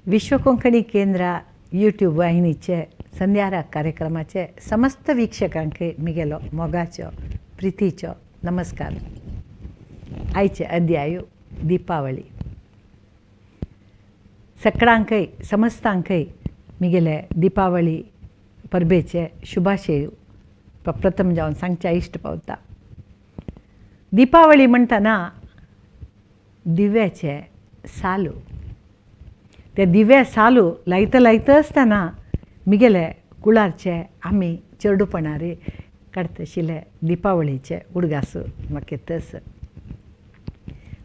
विश्व कोंकणी केंद्र यूट्यूब वाहिनीचे संध्यारा कार्यक्रमाचे समस्त वीक्षकांक मिगेलो मोगाचो प्रीतीचो नमस्कार। आयचे अध्याय दीपावली। सकळांकय समस्तांकय मिगेले दीपावली परबेचे शुभाशय प्रथम जावन सांगच्या इश्ट पावता। दीपावली म्हणटना दिव्याचे सालू, ते दिवे सालू लायता लायता आसतना मिगेले कुळारचे आमी चेडूपणारे काडटाशिल्ले दीपावळीचे उडगास म्हाका तस।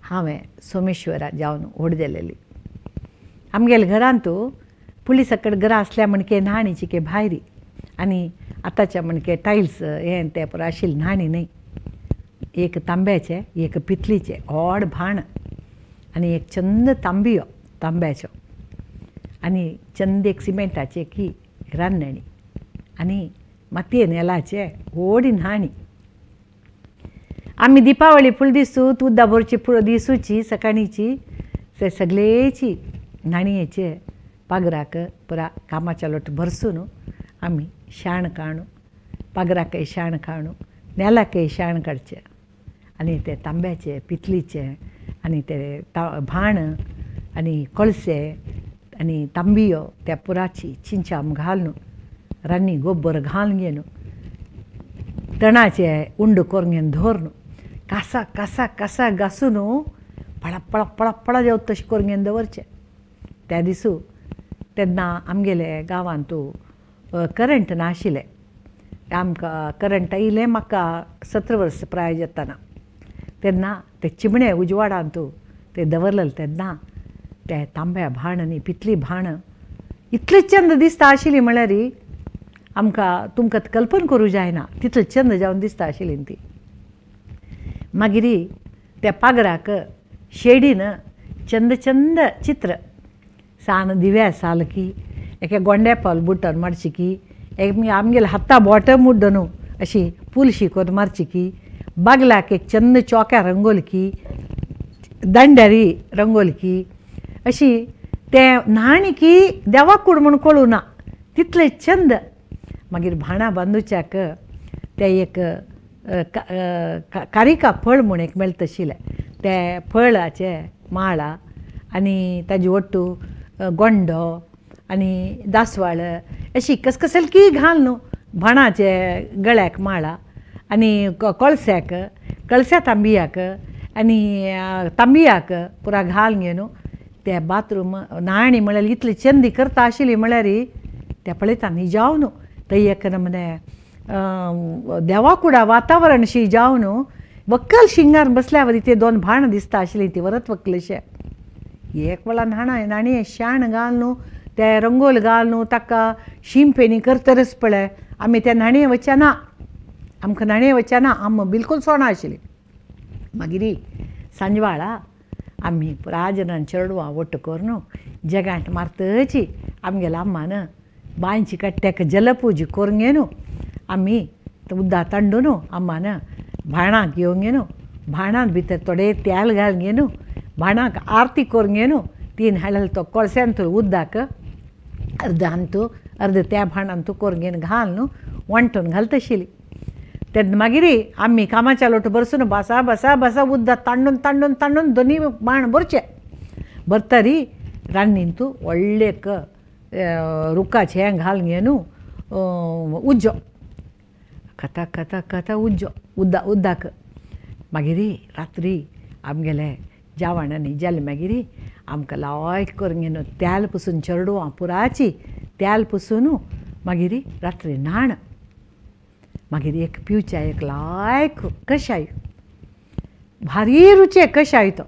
हांवें सोमेश्वरा जावन व्हड जालेली। आमगेले घरांत पुली सकट घरां आसल्या म्हणके न्हाणीची के भायरी आनी आतांच्या म्हणके टायल्स हें तें पुरो आशिल्लें न्हाणी न्हय। एक तांब्याचें एक पितलीचें व्हड भाण आनी एक चंद तांबियो तांब्याचो आनी चंद एक सिमेंटाचे की रान्नणी आनी मातये नेलाचे व्हड न्हाणी। आमी दीपावली फूल दिसू उद्दा भरची फुल दिसूची सकाळीची ते सगळेची न्हाणयेचे पागराक पुरा कामाच्या लोट भरसून आमी शाण काणू, पागराकय शाण काणू, नेलाकय शाण काडचें आनी ते तांब्याचे पितलीचे आनी ते भाण आनी कळसे आनी तांबियो त्या पुराची चिंचाम घालून रान्नी गोबर घालून घेवन तणाचे उंड करून घेवन दवरून कासा कासा कासा घासून पळा पळा पळा पळा जेवता तशें करून घेवन दवरचें। त्या दिसू तेन्ना आमगेले गांवांत करंट नाशिल्लें। आमकां करंट आयलें म्हाका 17 वर्स प्राय जातना तेन्ना ते चिमणे उजवाडांत ते दवरलेले तेन्ना ते तांब्या भाण आनी पितली भाण इतले चंद दिसता आशिल्ली म्हळ्यार आमकां तुमकां कल्पना करूं जायना तितले चंद जावन दिसता आशिल्ली ती। मागीर त्या पागराक शेडीन चंद चंद चित्र सान दिव्या सालकी एका गोंड्या पावल बुटन मारची की एक आमगेले हाता बोट मुड्डन अशी पुलशी करून मारची की बागलाक एक चंद चौक्या रंगोलकी दांड्यारी रंगोलकी अशी ते न्हाणी की देवाकूड म्हूण कळूं ना तितले चंद। मागीर भाणां बांदूच्याक ते एक कारिका फळ म्हूण एक मेळटा आशिल्लें ते फळाचे माळा आनी ताजे वट्टू गोंडो आनी दासवाळ अशी कसकसलकी घाल न्हू भाणाचे गळ्याक माळा आनी कळस्याक कळस्या तांबियाक आनी तांबियाक पुरा घाल घेवन ते बाथरूम न्हाणी म्हळ्यार इतली चंदी करता आशिल्ली म्हळ्यार ते पळयता न्ही जावन थंय एक नमने देवाकुडा वातावरण शी जावन वक्कल शिंगार बसल्या वरी ते दोन भाण दिसता आशिल्ली ती वरत वक्कलशे। एक वेळा न्हाणा न्हाणये शाण घाल न्हू ते रंगोल घाल न्हू ताका शीम फेणी करतरच पळय आमी ते न्हाणये वचना ना, आमकां न्हाणये वचना ना, आम बिलकूल सोणा आशिल्ली। मागीर सांजवाळा आमी पुरा जणां चेडवां वट्ट करून जगांट मारतची आमगेल्या अम्मान बांयची कट्ट्याक जलपूज करून घेवन आमी उद्दा तांडून अम्मान भाणाक येवन घेवन भाणांत भितर थोडे तेल घालून घेवन भाणाक आरती करून घेवन तीन हाडलेलो तो कळस्यांत उद्दाक अर्द हांतू अर्द त्या भाणांत करून घेवन घालून वांटून घालता आशिल्ली। तेन्ना मागीर आमी कामाच्या लोट भरसून बसा बसा बसा उद्दा तांडून तांडून तांडून दोनी बाण भरचे भरतरी रान्नींत व्हडलें एक रुखाचें हें घालून घेवन उज्जो कथा कथा कथा उज्जो उद्दा उद्दाक। मागीर रात्री आमगेले जेवण आनी जेलें मागीर आमकां लायक करून घेवन तेल पुसून चेडवां पुराची तेल पुसून मागीर रात्री न्हाण। मागीर एक पिवच्या एक लायक कशाय भारी रुचे कशाय तो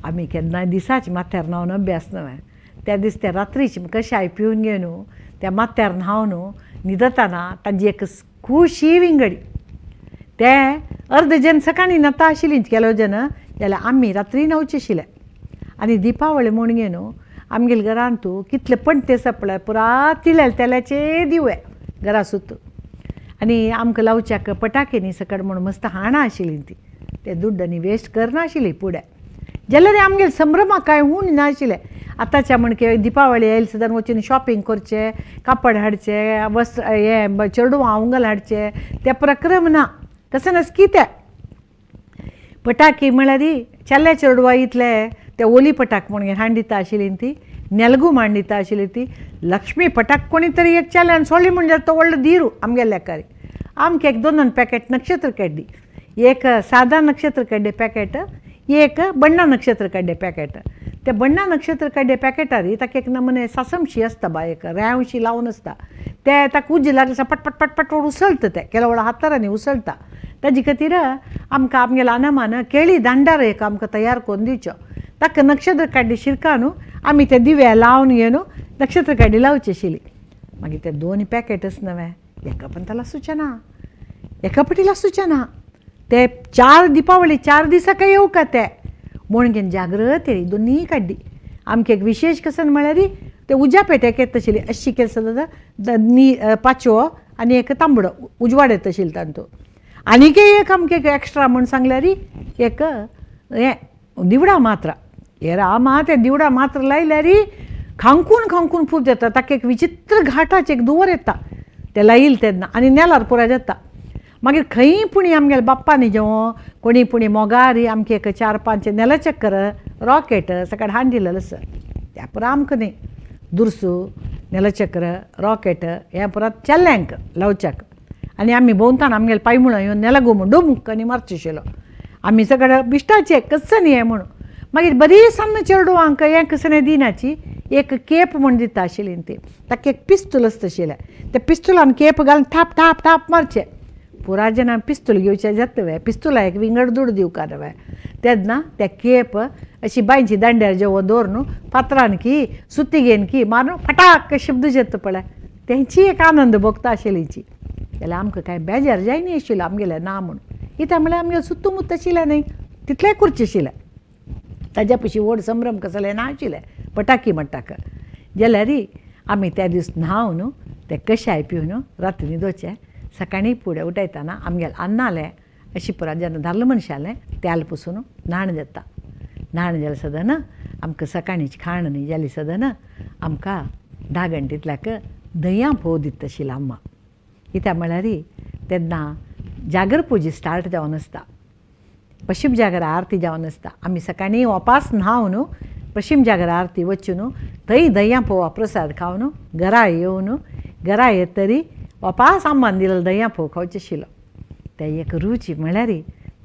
आमी केन्नाय दिसाच माथ्यार न्हावन अभ्यास न्हय त्या दीस त्या रात्रीच कशाय पिवन घेवन त्या माथ्यार न्हावन न्हिदतना ताजी एक खुशी विंगडी। ते अर्द जन सकाळीं न्हाता आशिल्ली केलो जन जाल्यार आमी रात्री न्हावचे आशिल्ले। आनी दीपावली म्हूण घेवन आमगेले घरांत कितले पणटे आसा पळय पुरा तिळेले तेलाचे दिवे घरा सुत आनी आमकां लावच्याक पटाके न्ही सकट म्हूण मस्त हाणां आशिल्ली ती ते दुड्ड आनी वेस्ट करनाशिल्ली पुड्या जाल्यार आमगेले संभ्रमा कांय हून नाशिल्लें. आतांच्या म्हणके दिपावळी आयली सुद्दां वचून शॉपिंग करचें, कापड हाडचें, वस्त्र हें चेडवां उंगल हाडचें, तें प्रक्रम ना. तशें नास कितें पटाकी म्हळ्यार चेल्या चेडवां इतले ते ओली पटाक म्हूण हाण दिता आशिल्ली ती, नेलगू मांड दिता आशिल्ली ती. लक्ष्मी पटाक कोणी तरी एक चेल्यान सोडली म्हण जाल्यार तो व्हडलो धीरू आमगेल्या लेखारी. आमकां एक दोन दोन पॅकेट नक्षत्र काडली, एक सादा नक्षत्र काडले पॅकेट, एक बण्णा नक्षत्र काडले पॅकेट. ते बण्णा नक्षत्र काडले पॅकेटार ताका एक नमुने सासमशी आसता बाय, एक रेंवशी लावन आसता. ते ताका उज्ज लागले पट पट पट पट उसळटा, ते केलो व्हडलो हातारांनी उसळटा. ताजे खातीर आमकां आमगेल्या अनामान केळी दांडार एक आमकां तयार करून दिवचो. ताका नक्षत्र काडली शिरका न्हू आमी ते दिवे लावन घेवन नक्षत्र काडी लावची आशिल्ली. मागीर ते दोन पॅकेटच नवे एका पंताला सुचना, एका पटीला सुचना. ते चार दिपावळी चार दिसा काय येवका ते म्हूण घेवन जाग्रत येयली दोनूय काडली. आमकां एक विशेश कसन म्हळ्यार ते उज्या पेट्याक येता आशिल्ली अशी केली सदां नी पाचवो आनी एक तांबडो उजवाड येता आशिल्लो तांतूत. आनीक एक आमकां एक एक्स्ट्रा म्हूण सांगल्यार एक हें दिवडा मात्रा. हे रामा ते दिवडा मात्र लायल्यार खांकून खांकून फूल जाता. ताका एक विचित्र घाटाचें एक दुवर येता ते लायल तेन्ना आनी नेलार पुराय जाता. मागीर खंय पुणी आमगेले बाप्पांनी जेवण कोणी पुणी मोगारी आमकां एक चार पांच नेला चक्कर रॉकेट सकाळ हाडून दिलेलें आसा. त्या पुरा आमकां न्ही दुरसू नेलचक्र रॉकेट हें पुरा चेल्ल्यांक लावच्याक. आनी आमी भोंवताना आमगेले पांयमुळां येवन नेलगो म्हूण डोमूक आनी मारचे आशिल्लो. आमी सगळे बिश्टाचे कस्स न्ही हें म्हणून. मागीर बरी सान्न चेडवांक हें कसलें दिनाची एक केप म्हूण दिता आशिल्ली ती. ताका एक पिस्तूल आसता आशिल्लें, त्या पिस्तुलान केप घालून थाप थाप थाप मारचें. पुरा जेन्ना पिस्तूल घेवचें जाता वे पिस्तुला एक विंगड दुड दिवका वे तेन्ना त्या केप अशी बांयची दांड्यार जेवण दवर न्हू फातरान की सुती घेवन की मारून फटाक शब्द जाता पळय, तेंची एक आनंद भोगता आशिल्लीची. जाल्यार आमकां कांय बेजार जायना आशिल्लो आमगेलें ना म्हूण. कित्याक म्हळ्यार आमगेलें सुत्तू मुत्त आशिल्लें न्हय तितलें करचें आशिल्लें. ताज्या पशी व्हड संभ्रम कसलें ना आशिल्लें पटाकी म्हणटाक. जाल्यार आमी त्या दीस न्हांव न्हू ते कशाय पिवन राती न्हिदोचें. सकाळीं फुडें उठयतना आमगेलें अन्नालें अशी पुरा जेन्ना धारलो मनशालें तेल पुसून न्हाण जाता. न्हाण जालें सदन आमकां सकाळींची खाण न्ही जाली सदन आमकां 10 घंटेंतल्याक दया फोव दिता आशिल्ली अम्मा. कित्याक म्हळ्यार तेन्ना जागर पुजा स्टार्ट जावन आसता, पश्चिम जागर आरती जावन आसता. आमी सकाळीं वापास न्हांव पश्चिम जागर आरती वचून थंय दया फोवा प्रसाद खावन घरा येवन घरा येतरी वापास आम्मान दिलेलो दया फोव खावचो आशिल्लो. ते एक रुची म्हळ्यार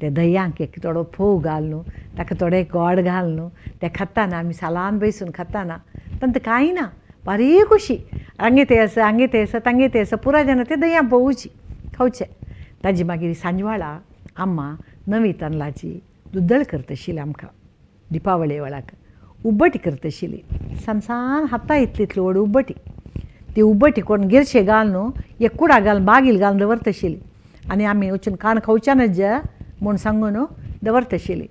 ते दयांक एक थोडो फोव घाल न्हू, ताका थोडे गोड घाल न्हू, ते खाताना आमी सालान बसून खाताना तांकां कांय ना बारीक खुशी. हांगे ते आसा हांगे ते आसा तांगे ते आसा पुरा जेन्ना ते दया फोवची खावचे. ताजी मागीर सांजवाळा आम्मा नवी तांदळाची दुद्दळ करता आशिल्ली आमकां दिपावळे वेळाक. उब्बटी करता आशिल्ली सान सान हाता इतली इतली व्हड उब्बटी. ती उब्बटी कोण गिरशे घाल न्हू एक कुडा घालून बागील घालून दवरता आशिल्ली. आनी आमी वचून काण खावच्या नज म्हूण सांगून दवरता आशिल्ली.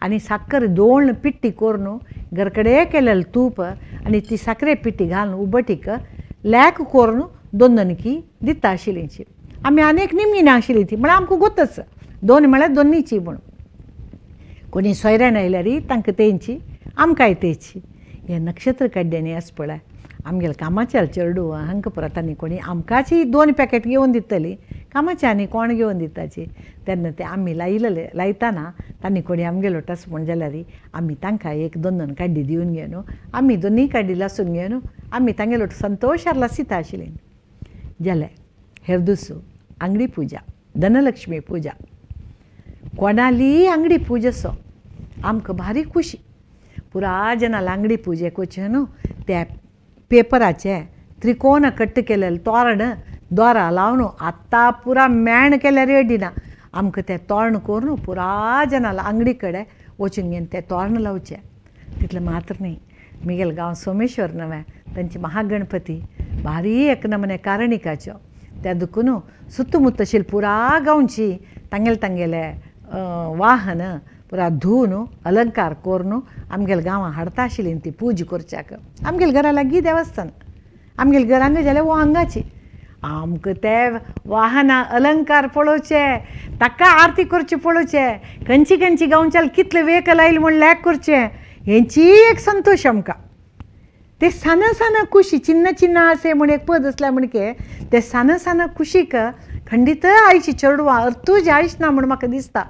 आनी साकर दोन पिट्टी करून घरकडे केलेलें तूप आनी ती साकरे पिट्टी घालून उब्बटीक लॅक करून दोन दोनकी दिता आशिल्ली. आमी आनी एक निमगी ना आशिल्ली ती म्हळ्यार आमकां गोतच दोन म्हळ्यार दोनीची म्हूण. कोणी सोयऱ्यान आयल्यार तांकां तेंची आमकांय तेची. हें नक्षत्र काड्ड्यांनी आसा पळय आमगेले कामाच्या चेडू हांकां पुरा तांणी कोणी आमकांची 2 पॅकेट घेवन दितली, कामाचे आनी कोण घेवन दिताची. तेन्ना ते आमी लायलेले लायतना तांणी कोणी आमगेलो टस म्हूण जाल्यार आमी तांकां एक दोन दोन काड्डी दिवन घेवन आमी दोनूय काड्डी लासून घेवन आमी तांगेलो संतोशार लासिता आशिल्ली. जालें हेर दुसरो आंगडी पुजा, धनलक्ष्मी पुजा. कोणाली आंगडी पुजा सो आमकां भारी खुशी. पुरा जनाल आंगडी पुजेक वचून न्हू त्या पेपराचे त्रिकोण कट्ट केलेलें तोरण दोरा लावन आतां पुरा मेण केल्यार रेडी ना आमकां तें तोरण करून पुरा जनाल आंगडी कडेन वचून घेवन तें तोरण लावचें. तितलें मात्र न्ही मिगेल गांव सोमेश्वर नवें तांचे महागणपती भारी एक नमने कारणिकाचो. त्या दुखून सुत्तुमुत्त आशिल्ली पुरा गांवची तांगेले तांगेले वाहन पुरा धुवन अलंकार करून आमगेले गांवां हाडता आशिल्ली ती पूजा करच्याक. आमगेले घरा लागीं देवस्थान, आमगेले घर हांगा जाल्यार वो हांगाची. आमकां ते वाहनां अलंकार पळोवचे, ताका आरती करची पळोवचे, खंयची खंयची गांवच्यान कितले वेकल आयले म्हूण लॅक करचें, हेंची एक संतोश आमकां. ते सान सान कुशी चिन्न चिन्न आसे म्हूण एक पद आसल्यार म्हणके ते सान सान कुशीक खंडीत आयची चेडवां अर्थूज आयच ना म्हूण म्हाका दिसता.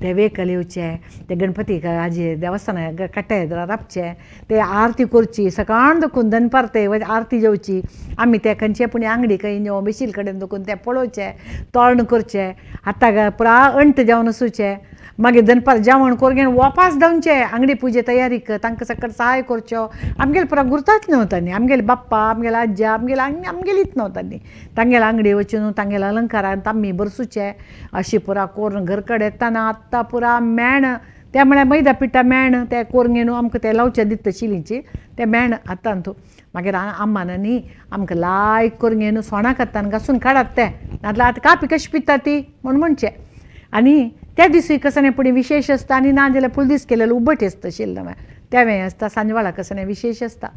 ते वेकल येवचे, ते गणपतीक हाजे देवस्थाना कट्ट्या येद्रा राबचे, ते आरती करची सकाळ दखून दनपार ते आरती जेवची. आमी ते खंयचे पूण आंगडी खंय न्हय बेशील कडेन दखून ते पळोवचे, तोंड करचे, हाताक पुरा अंट जावन वचूचे, मागीर दनपार जेवण करून वापास धांवचे आंगडी पुजे तयारीक, तांकां सकट सहाय करच्यो. आमगेले पुरा गुर्ताच न्हय तांणी, आमगेले बाप्पा आमगेले आज्जा आमगेले आमगेलीच न्हय तांणी, तांगेले आंगडी वचून तांगेले अलंकारान तांमी बरसूचे अशी पुरा करून घर कडेन येताना आत्तां पुरा मेण त्या म्हळ्यार मैदा पिठा मेण ते करून घेवन आमकां ते लावचे दिता शिलींची ते मेण हातांत. मागीर आम्मान न्ही आमकां लायक करून घेवन सोणां खातान घासून काडात ते, नाजाल्यार आतां कापी कशी पिता ती म्हूण म्हणचें. आनी त्या दिसूय कसलें पूण विशेश आसता आनी ना जाल्यार फुलदीस केलेलो उबट आसता आशिल्लें तेंवूय आसता, सांजवाळा कसलें विशेश आसता.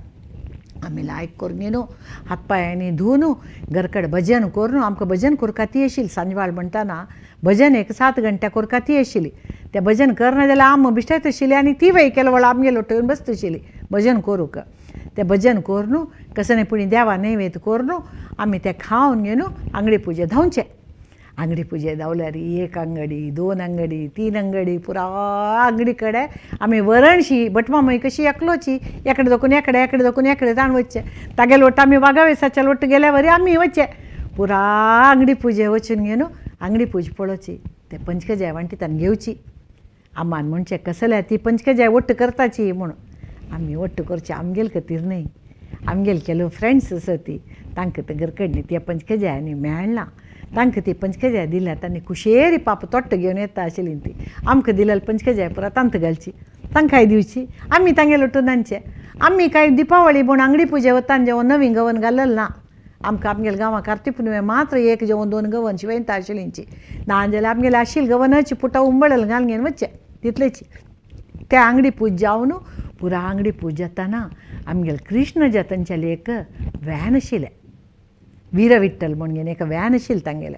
आमी लायक करून घेवन हात पांयांनी धुवन घरकडेन भजन करून आमकां भजन करपा ती आशिल्ली. सांजवाळ म्हणटना भजन एक 7 घंट्या करपा ती आशिल्ली. तें भजन करना जाल्यार आम बिश्टायत आशिल्ली आनी ती वय केलो वेळा आमगेलो येवन बसता आशिल्ली भजन करूंक. तें भजन करून कसलें पूण देवा नैवेद्य करून आमी तें खावन घेवन आंगडी पुजे धांवचे. आंगडी पुजे धांवल्यार 1 आंगडी 2 आंगडी 3 आंगडी पुरा आंगडी कडेन आमी वरणशी भटमामय कशी एकलोची एकडे दोकून एकडे एकडे दोकून एकडे ताण वचचे, तागेले वट्ट आमी वागावेसाच्या वट्ट गेल्या वरी आमी वचचे पुरा आंगडी पुजे वचून घेवन आंगडी पूज पळोवची, ते पंचकजाय वांटितान घेवची. आमान म्हणचें कसल्या ती पंचकजाय वट्ट करताची म्हूण आमी वट्ट करची आमगेले खातीर न्हय, आमगेले केलो फ्रेंड्स आसा ती तांकां ते घरकडनी त्या पंचकजायांनी मेळना, तांकां ती पंचकजाय दिल्या तांणी कुशेरी पाप तोट्ट घेवन येता आशिल्ली ती आमकां दिलेली पंचकजाय पुरा तांत घालची, तांकांय दिवची, आमी तांगेले वटून हाडचे. आमी कांय दिपावळी म्हूण आंगडी पुजे वतान जेवण नवीन गवन घाललें ना, आमकां आमगेल्या गांवांत कार्तिक पुनवे मात्र 1 जेवण 2 गवन शिवयता आशिल्लींची, ना जाल्यार आमगेले आशिल्ले गवनाची पुटा उंबळल घालून घेवन वचचे तितलेची. ते आंगडी पूज जावन पुरा आंगडी पूज जाताना आमगेले कृष्ण जातांच्याले एक व्हॅन आशिल्लें, वीरविठ्ठल म्हूण घेवन एक व्हॅन आशिल्लें तांगेलें.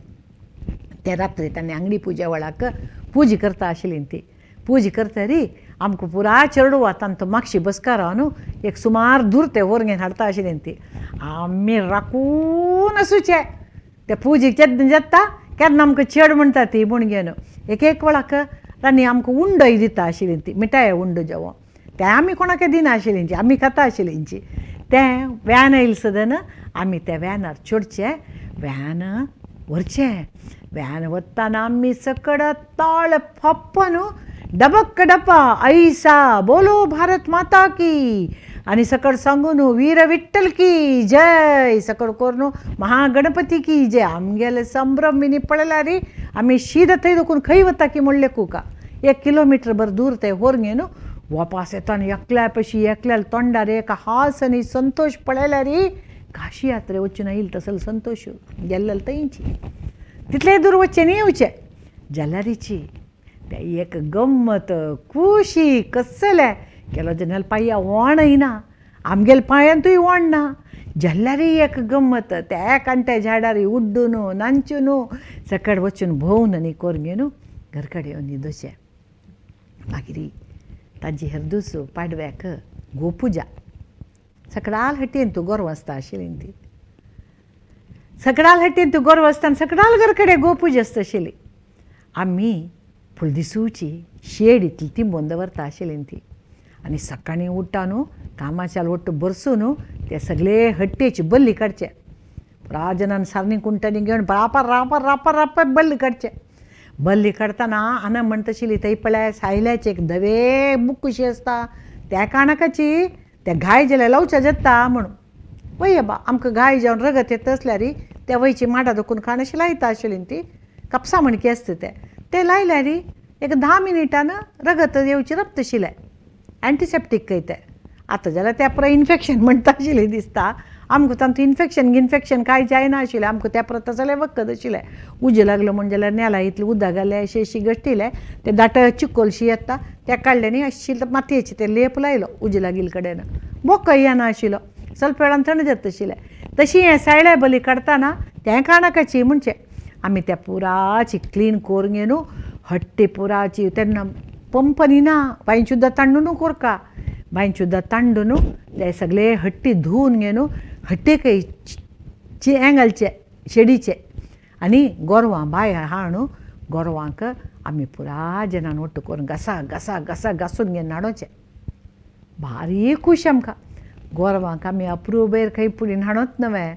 ते रात्री तांणी आंगडी पुजे वेळाक पुजा करता आशिल्ली ती. पुजा करतरी आमकां पुरा चेडवा तांचो मागशी बसकारा न्हू एक सुमार दूर ते व्हरून घेवन हाडटा आशिल्ली ती. आमी राखून आसूचे ते पुजेक जेन्ना जाता केन्ना आमकां चेड म्हणटा ती म्हूण घेवन एक एक वेळाक तांणी आमकां उंडोय दिता आशिल्ली ती, मिठाये उंडो जेवण तें आमी कोणाकय दिना आशिल्ली, आमी खाता आशिल्ली. तें व्हॅन आयलें सदन आमी त्या व्हॅनार चडचें, व्हॅन व्हरचें. व्हॅन वतना आमी सकड ताळ फोप्प न्हू डबक डपा ऐसा बोलो भारत माता की आनी सकड सांगू न्हू वीर विठ्ठल की जय, सकड करून महागणपती की जय. आमगेले संभ्रम बिनी पळयल्यार आमी शीद थंय दोकून खंय वता की म्हणलें कुका 1 किलोमिटर भर दूर ते व्हरून घेवन वापास येताना एकल्या पशी एकल्या तोंडार एक हास आनी संतोश पळयल्यार काशी यात्रे वचून येईल तसलो संतोश गेल्लेलो थंयची तितले दूर वचचें न्ही येवचें जाल्यारीची ते एक गम्मत खुशी कसलें केलो जनेल पांया वण येना आमगेले पांयांतूय वण ना, जाल्यारय एक गम्मत त्या कांट्या झाडार उड्डून नांचून सकड वचून भोंवन आनी करून घेवन घर कडेन येवन न्हिदोचें. मागीर ताजी हरदूस पाडव्याक गोपुजा सकडाल हटयेन तूं गोरवां आसता आशिल्ली ती, सकडाल हटयेन तूं गोरवां आसता आनी सकडाल घर कडेन गोपुजा आसता आशिल्ली. आमी फुलदिसूची शेड इतली तिंबोवन दवरता आशिल्ली ती आनी सकाळीं उठ्ठा न्हू कामाच्यान वट्ट बरसून न्हू ते सगळे हट्टेची बल्ली काडचे, राजनान सारणी कुंटांनी घेवन रापार रापार रापार रापार बल्ली काडचे. बल्ली काडटना आना म्हणटा आशिल्ली थंय पळय सायल्याचे एक धवे बुकशी आसता त्या काणाकाची त्या घाय जाल्यार लावच्या जाता म्हणून वय बा आमकां घाय जावन रगत येता आसल्यार त्या वयची माडा दोकून खाण अशी लायता आशिल्ली ती कापसा म्हणकी आसता ते ते लायल्यार एक 10 मिनटान रगत येवची रक्त आशिल्लें, एंटीसेप्टीक खंय तें. आतां जाल्यार त्या पुराय इन्फेक्शन म्हणटा आशिल्लें दिसता आमकां तांतूं इन्फेक्शन गिन्फेक्शन कांय जायना आशिल्लें, आमकां त्या परत जाल्यार वखद आशिल्लें. उजें लागलो म्हूण जाल्यार नेला इतलें उदक घालें अशें अशी गश्टिलें तें दाट चिकोलशी येता त्या काडलें न्ही अशी मातयेचें तें लेप लायलो उजें लागिल्ले कडेन बोको येना आशिल्लो, ಸ್ವಲ್ಪ वेळान थंड जाता आशिल्लें. तशी हें सायळ्या बली काडटना तें काणाकाची म्हणचे आमी त्या पुराची क्लीन करून घेवन हट्टी पुराची तेन्ना पंपनी ना बांयचुद्दां तांडून कोरका बांयचुद्दां तांडून ते सगळे हट्टी धुवन घेवन हट्टेकय हें घालचे शेडीचे आनी गोरवां बांय हाडून गोरवांक आमी पुरा जनान ಒಟ್ಟು करून घसा घसा घसा घासून घेवन हाडोवचें. भारी खूश आमकां गोरवांक आमी अप्रुबेर खंय पुडीन हाडत न्हय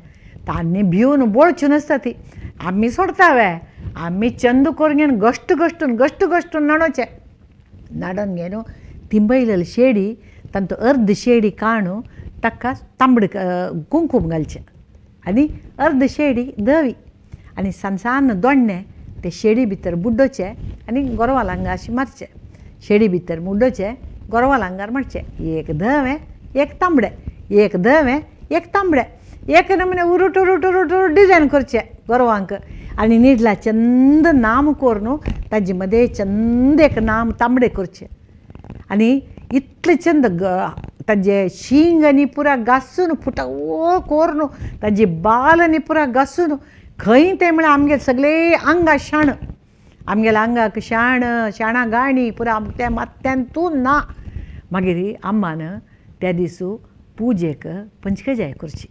तांणी भिवन बोळच्यो नासता ती आमी सोडटा वे आमी चंद करून घेवन घश्ट घश्टून घश्ट घश्टून न्हाणोवचें. न्हाडोवन घेवन तिंबयलेली शेडी तांचो अर्द शेडी काणू ताका तांबड कुंकूम घालचें आनी अर्द शेडी धवी आनी सान सान दोण्णे ते शेडी भितर बुड्डोवचे आनी गोरवां हांगा अशें मारचें. शेडी भितर बुड्डोवचे गोरवां हांगार मारचें. एक धवें एक तांबडें एक धवें एक तांबडें एक नमुने उरुट उरुट उरुट उरुट डिजायन करचें गोरवांक आनी निडला चंद नाम करून ताजे मदें चंद एक नाम तांबडें करचें आनी इतलें चंद ताजें शींग आनी पुरा घासून फुटो करून ताजी बाल आनी पुरा घासून खंय तें म्हळ्यार आमगे सगळे आंगा शाण आमगेल्या आंगाक शाण शाणा गाणी पुरा त्या मात्यान तूं ना. मागीर अम्मान त्या दिसू पुजेक पंचकजाय करची.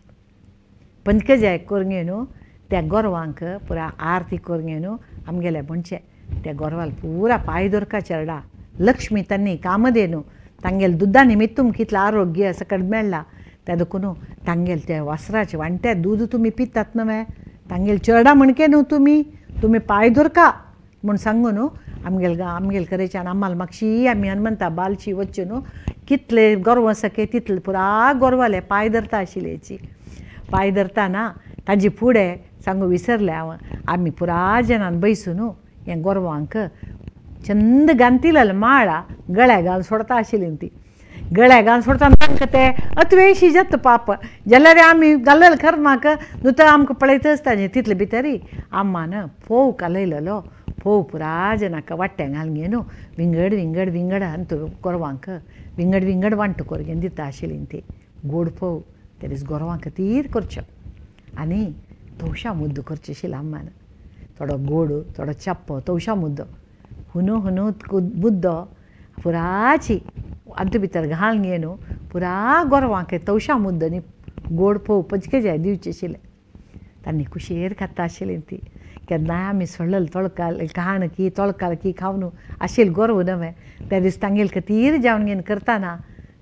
पंचकजाय करून घेवन त्या गोरवांक पुरा आरती करून घेवन आमगेले म्हणचें त्या गोरवाल पुरा पांय दवरका चेरडा लक्ष्मी तांणी कामधेनू तांगेले दुदा निमित्त तुमकां कितलें आरोग्य सकट मेळ्ळां त्या देखून तांगेले त्या वासराचें वांट्या दूद तुमी पितात न्हय तांगेले चेरडा म्हणके न्हू तुमी तुमी पांय दवरका म्हूण सांगू न्हू आमगेले आमगेले कडेच्यान आम्हाला मागशी आमी हनुमंता बालशी वचचे न्हू कितले गोरवां सके तितले पुरा गोरवाले पांय धरता आशिल्ल्याची पांय धरताना ताजे फुडें सांगू विसरलें हांव आमी पुरा जनान बैसून हें गोरवांक चंद गांतिलेले माळा गळ्या घालून सोडता आशिल्ली ती गळ्या घालून सोडता तांकां ते अतवेशी जाता पाप जाल्यार आमी घाललेलें कर्माक न्हू तर आमकां पळयत आसता तितले भितरी अम्मान फोव कालयलेलो फोव पुरा जनाक वाट्ट्यां घालून घेवन विंगड विंगड विंगड अंतू गोरवांक विंगड विंगड वांटो करून घेवन दिता आशिल्ली ती गोड फोव त्या दीस गोरवांक खातीर करच्यो आनी तवशा मुद्दो करचो आशिल्लो अम्मान थोडो गोड थोडो चप्पो तवशा मुद्दो हुनू हुनू मुद्दो पुराची आमचे भितर घालून घेवन पुरा गोरवांक तवशा मुद्दो आनी गोड फोव पचके जाय दिवचे आशिल्ले. तांणी कुशेर खाता आशिल्ली ती केन्नाय आमी सोडलेले तोळकाल खाण की तोळकाल की खावन आशिल्ले गोरव न्हय त्या दीस तांगेले खातीर जेवण घेवन करतना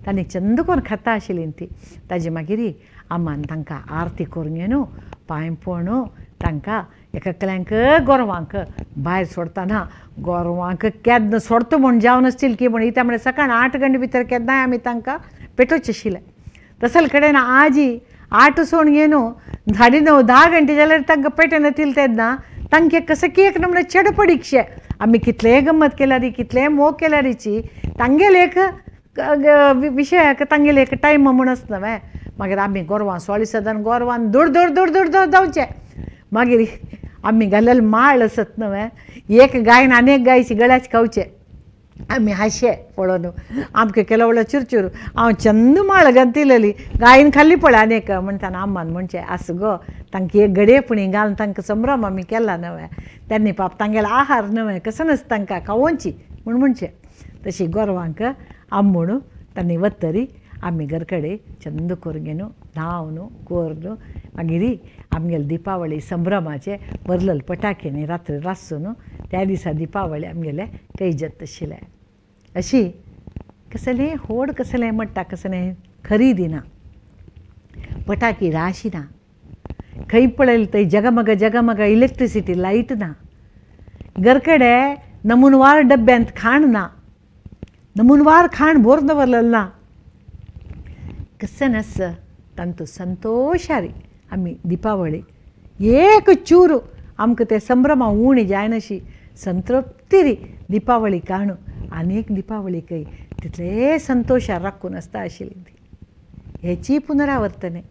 तांणी चंद करून खाता आशिल्ली ती. ताजे मागीर अम्मान तांकां आरती करून घेवन पांय पडून तांकां एककल्यांक गोरवांक भायर सोडटना गोरवांक केन्ना सोडता म्हूण जावन आसतील की म्हूण इत्या म्हळ्यार सकाळ 8 घंटे भितर केन्नाय आमी तांकां पेटोवचें आशिल्लें. तसले कडेन आजी 8 सोण घेवन 9:30 10 घंटे जाल्यार तांकां पेटना तितलें तेन्ना तांकां कसं की एक नमुने चडपडीकशें आमी कितलेय गम्मत केल्यार कितलेय मोग केल्यारीची तांगेले एक विशयाक तांगेले एक टायम म्हूण आसता न्हय. मागीर आमी गोरवां सोळी सदां गोरवान दूर दूर दूर दूर दूर धांवचें. मागीर आमी घालेले माळ आसत न्हय एक गायन आनी एक गायची गळ्याच खावचें आमी हांशे पळोवन आमकां केलो व्हडलो चुरचूर हांव चंद माळ घातिल्ली गायन खाल्ली पळय आनी एक म्हणटाना अम्मान म्हणचें आसूं गो तांकां एक घडये पुणी घालून तांकां संभ्रम आमी केला न्हय त्यांनी पाप तांगेलो आहार न्हय कसो नासता तांकां खावोवची म्हूण म्हणचें. तशी गोरवांक आंबूण तांणी वतरी आमी घर कडेन चंद करून घेवन न्हावन करून मागीर आमगेले दिपावळी संभ्रमाचे बरलेले पटाक्यांनी रात्री रासून त्या दिसा दिपावळी आमगेले कैजत आशिल्लें. अशी कसलें होड कसलें म्हणटा कसलें खरेदी ना पटाकी राशी ना खंय पळयलें थंय जगमग जगमग इलेक्ट्रिसिटी लायट ना घरकडे नमुनवार डब्यांत खाण ना नमुनवार खाण भोर दवरलेलें ना कसं नस तांतू संतोशारी आमी दिपावळी एक चूर आमकां ते संभ्रमा उणी जायनाशी संतृप्ती दिपावळी काणू आनी एक दिपावळी कय तितले संतोशार राखून आसता आशिल्ली ती. हेची पुनरावर्तने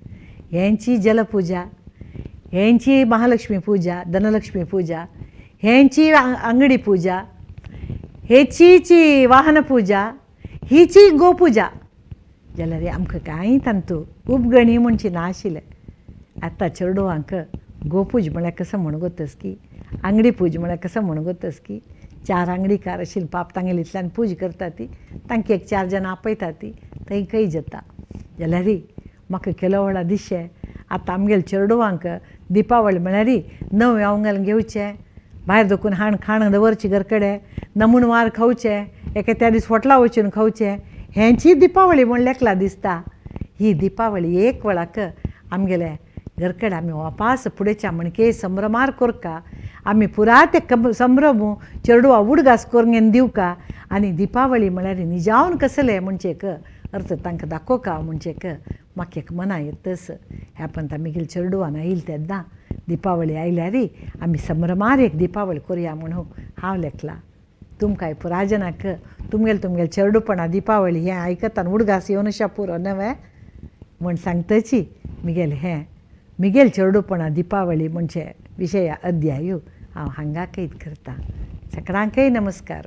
हेंची जलपुजा हेंची महालक्ष्मी पूजा धनलक्ष्मी पूजा हेंची अंगडी पूजा हेचीची वाहन पूजा हिची गोपूजा जाल्यार आमकां कांय तांतू उपगणी म्हणची नाशिल्लें. आतां चेडवांक गोपूज म्हळ्यार कसो म्हणगोतस की आंगडी पूज म्हळ्यार कसो म्हणगोतस की 4 आंगडीकार आशिल्ले पाप तांगेले इतल्यान पूज करता ती तांकां एक 4 जाणां आपयता ती थंय खंय जाता. जाल्यार म्हाका केलो व्हडा दिशें आतां आमगेले चेडवांक दिपावळी म्हळ्यार नवें आंगल घेवचें, भायर दखून हाण खाण दवरचें घर कडेन, नमूनवार खावचें, एके त्या दीस होटला वचून खावचें, हेंची दिपावळी म्हूण लेखला दिसता. ही दिपावळी एक वेळाक आमगेले घर कडेन आमी वापास फुडेच्या म्हणके संभ्रमार कोरका, आमी पुरा ते संभ्रम चेडवा उडगास करून दिवका आनी दिपावळी म्हळ्यार निजावन कसलें म्हणचे एक अर्थ तांकां दाखोवका म्हणचे एक म्हाका एक मना येतस. ह्या पंत आमगेले चेडवान आयिल्लें तेन्ना दिपावळी आयल्यार आमी संभ्रमार एक दिपावळी करुया म्हणून हांव लेखलां. तुमकांय पुराजनाक तुमगेले तुमगेले चेडूपणा दिपावळी हें आयकतना उडगास येवन अशें पुरो नवें म्हूण सांगतची मिगेल हें मिगेल चेडूपणा दिपावळी म्हणजे विशय अध्यायू हांव हांगा कैद करतां. सगळ्यांकय नमस्कार.